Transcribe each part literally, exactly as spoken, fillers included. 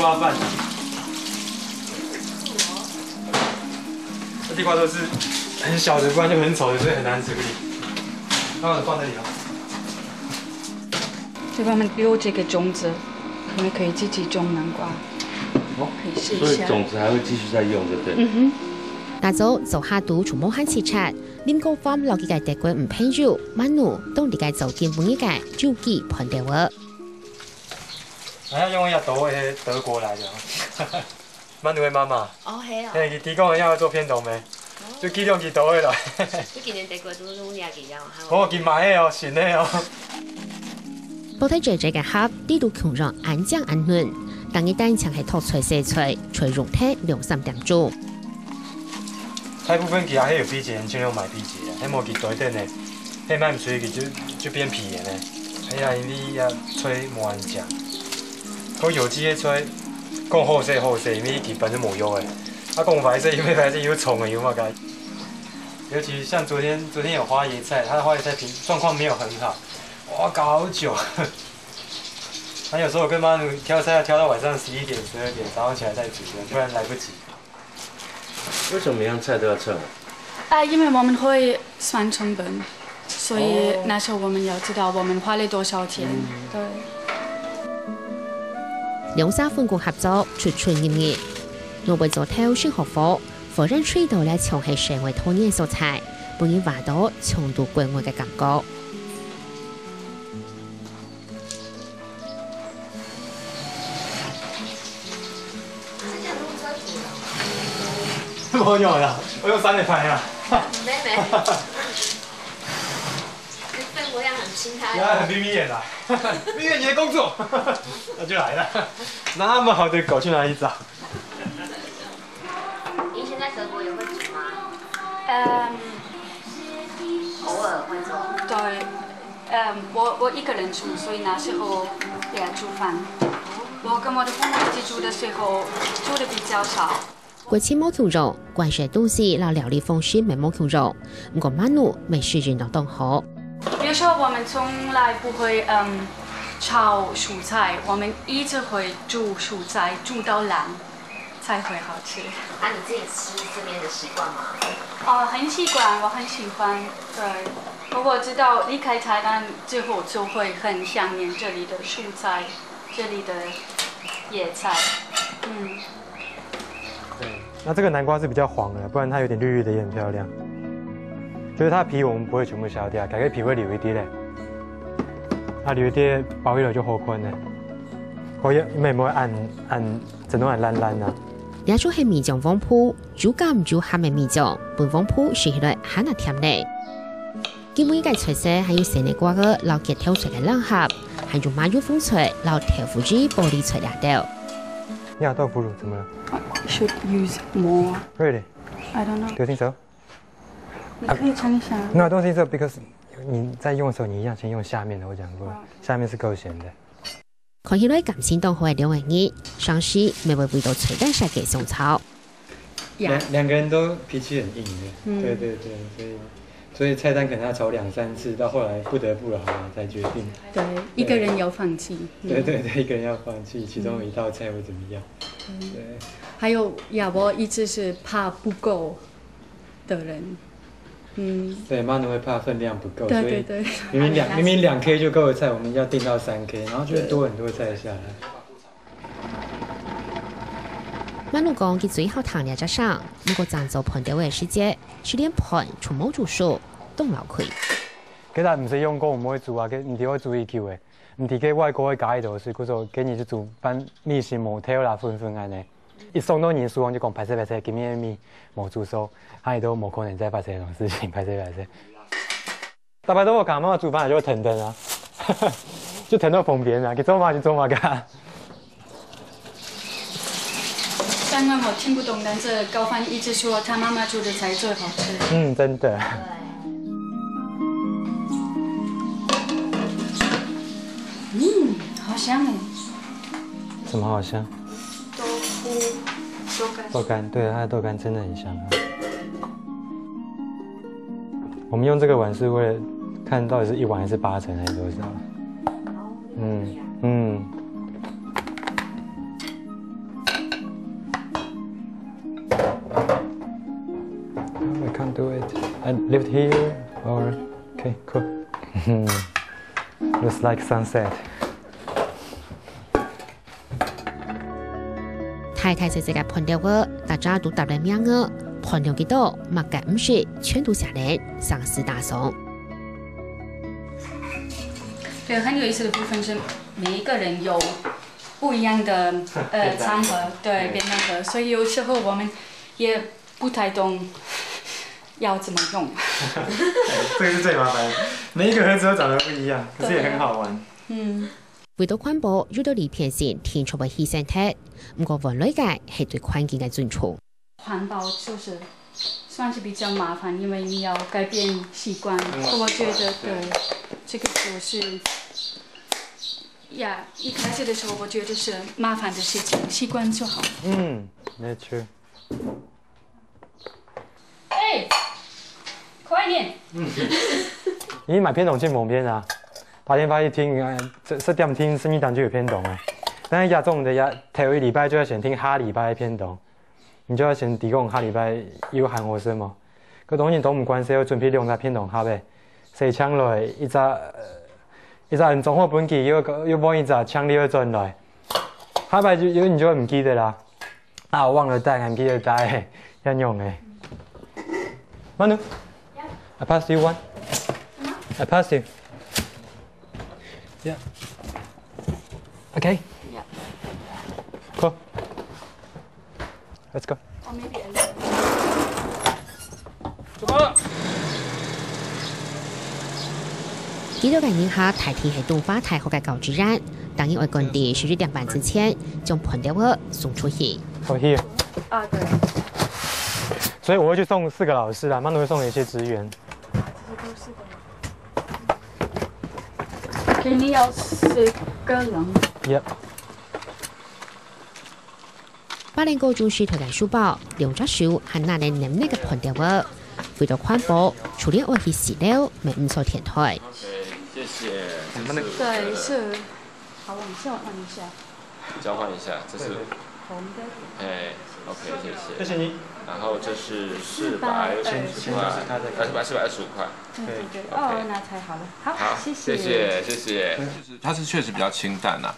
抓饭。这地瓜都是很小的，不然就很丑的，所以很难处理。那我放这里啊。这方面给我这个种子，我们可以自己种南瓜，哦，可以试一下。所以种子还会继续再用，对不对？嗯哼。打早做下肚就無閒直掣，林國芳摎佢个德國女朋友曼努，當在該做今晡日个有機粄條仔。 還要用一下德味黑德國來的哦。曼努的媽媽，哦，係哦。嘿，佢提供一下做片頭咩？就寄兩支德味來。你今年德國都弄兩支啊？哦，佢買的哦，新的哦。包大姐姐个盒，裡肚共樣恁靚恁嫩，逐日單淨係擇菜洗菜，就用忒兩三點鐘。大部分其實還有B節，人就用買B節啊，還無佢對等的。 係買毋出去就，就變皮个呢。哎呀，你也菜無恁靚。講有機个菜，講好勢好勢，因為佢本身無藥个。啊，講歹勢，因為歹勢有蟲个，有麼个？尤其像昨天，昨天有花椰菜，它的花椰菜品，狀況沒有很好，哇，搞好久。他有時候我跟曼努挑菜，要挑到晚上十一點、十二點，早上起來再煮，不然來不及。 為什麼每樣菜都要秤啊？啊，因為我們會算成本，所以那時候我們要知道我們花了多少錢。對。兩儕分工合作，出出入入。外背做頭食好火，火煙吹到這像係生活童年所在，分人挖到像在國外个感覺。 無用啦，我用三的拍啊。妹妹，你肺活量很轻，他要很眯眯眼啦，眯眯眼你的工作，那就來了，那麼好的狗去哪裡找？你以前在德國也會煮嗎？嗯，偶爾會做。對，嗯，我，我一個人住，所以那時候也煮飯。我跟我的朋友一起住的時候，煮的比較少。國情無共樣，關係東西摎料理方式乜無共樣。毋過曼努乜適應到當好。比如說，我們從來不會，嗯，炒蔬菜，我們一直會煮蔬菜，煮到爛。 才會好吃。啊，你自己吃這邊的習慣嗎？哦，很習慣，我很喜歡。對，如果知道離開台灣之後，就會很想念這裡的蔬菜，這裡的野菜。嗯。對，那這個南瓜是比較黃的，不然它有點綠綠的也很漂亮。就是它的皮我們不會全部削掉，改個皮會留一點嘞。啊，留一點包起來就好看了。可以，因為毋會恁，恁 真个還爛爛啊。這就係米醬黃瓠，有鹹有鹹个米醬，分黃瓠食起來還較甜呢。今晡日个菜色還有鮮个瓜仔摎結頭出个冷盒，還有麻油封菜摎豆腐乳、玻璃菜這兜。Yeah, 豆腐乳怎麼了？ Should use more. Really? I don't know. Do you think so? 你可以尝一下。 No, I don't think so because 你在用的時候，你一樣先用下面的，我講過，哦。下面是夠鹹的。 看起來感情當好个兩個人，常時乜會為著菜單設計相吵。兩，兩個人都脾氣很硬的。嗯。對對對，所以，所以菜單可能要吵兩三次，到後來不得不了，好了，才決定。對，一個人要放棄。嗯。對對對，一個人要放棄其中一道菜或怎麼樣。嗯。對。還有，呀，我一直是怕不夠 的人。嗯。對，曼努會怕分量不夠，對，所以對，對。明明兩，明明兩K就夠的菜，我們要訂到三K，然後就會多很多菜下來。曼努講佢最好聽這隻聲，毋過正做粄條个時節，就連粄就無煮熟，當漏氣。其實毋使用講毋會煮啊，佢毋知會煮幾久个。毋知該外國个加幾多水，故所今日就煮飯米心無透啦，粉粉恁呢。 一送到人手，就講：「歹勢歹勢，今日个米無煮熟。」佢都無可能再發生這種事情，歹勢歹勢。逐擺都無看媽媽煮飯，就會等等啊，就等到旁邊啊，佢做麼就做麼个。剛剛我聽不懂，但是高帆一直說他媽媽煮的菜最好吃。嗯，真的。嗯，好香哎。什麼好香？ 豆腐，豆干。豆干，對，它的豆干真的很香啊。我們用這個碗是為了看到底是一碗還是八成還是多少。嗯，嗯。Do it. And lift here or okay, cool. Looks like sunset. 大大細細个伴奏仔，大家都搭了名仔，伴奏幾多，麼个毋識，全都寫等，上司打爽。对，很有意思的部分是，每一个人有不一样的呃场合，对，便当盒，所以有时候我们也不太懂要怎么用。这个是最麻烦的，每一个盒子都长得不一样，可是也很好玩。为到环保，有兜里变成定著个牺牲忒，毋过換來个係對環境个尊重。环保就是算是比较麻烦，因为你要改变习惯，我觉得对，这个就是呀，一开始的时候我觉得是麻烦的事情，习惯就好。嗯，没错。哎，快点！你买便当真方便啊！打电话一听，哎，这十点听，十二点就有便当啊。但是亚中的呀，头一礼拜就要先听下礼拜的便当，你就要先提供下礼拜有还好食嘛。个东西都毋关事，要准备两只便当盒仔，洗淨來一只，呃一只人装好分佢，又又換一只，淨了又轉來。下擺就又你就毋記得啦。啊，忘了帶，還記得帶，要用欸。Manu, I pass you one. I pass you. Yeah. Okay. Yeah. Cool. Let's go. 幾多个人客大體係東華大學个教職員，當日愛趕在十一點半之前，將伴奏仔送出去。 Oh, here. 啊，對。所以我會去送四個老師啦，他們會送一些資源。肯定要四個人。 Yep. 巴林高中時代个書包，兩隻手還拿等淰淰个伴奏仔。為著環保，就連愛去四樓，乜毋使天台。謝謝。對，是。好，往下放一下。交换一下，这是，红的。哎，OK，谢谢。谢谢你。然后这是四百二十五块，二十四百二十五块。对对对，哦，那太好了。好，好，谢谢谢谢谢。它是确实比较清淡啦，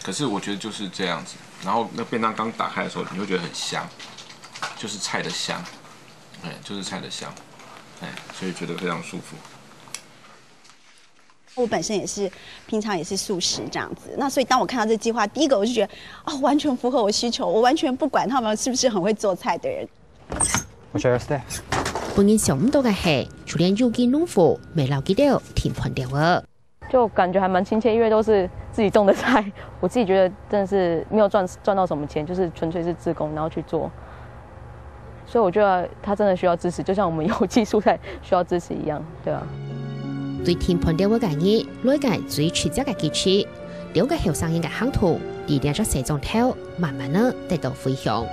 可是我觉得就是这样子。然后那便当刚打开的时候，你会觉得很香，就是菜的香，哎，就是菜的香，哎，所以觉得非常舒服。我本身也是平常也是素食这样子，那所以当我看到这计划，第一个我就觉得，哦，完全符合我需求，我完全不管他们是不是很会做菜的人。 What's your step? 本人想毋到个係，就連有機農夫乜摎佢兜訂伴奏仔。就感觉还蛮亲切，因为都是自己种的菜。我自己觉得真的是没有赚赚到什么钱，就是纯粹是志工，然后去做。所以我觉得他真的需要支持，就像我们有机蔬菜需要支持一样，对啊。對訂伴奏仔个人，來个最直接个支持，兩个後生人个行動，在這隻細庄頭，慢慢仔得到回響。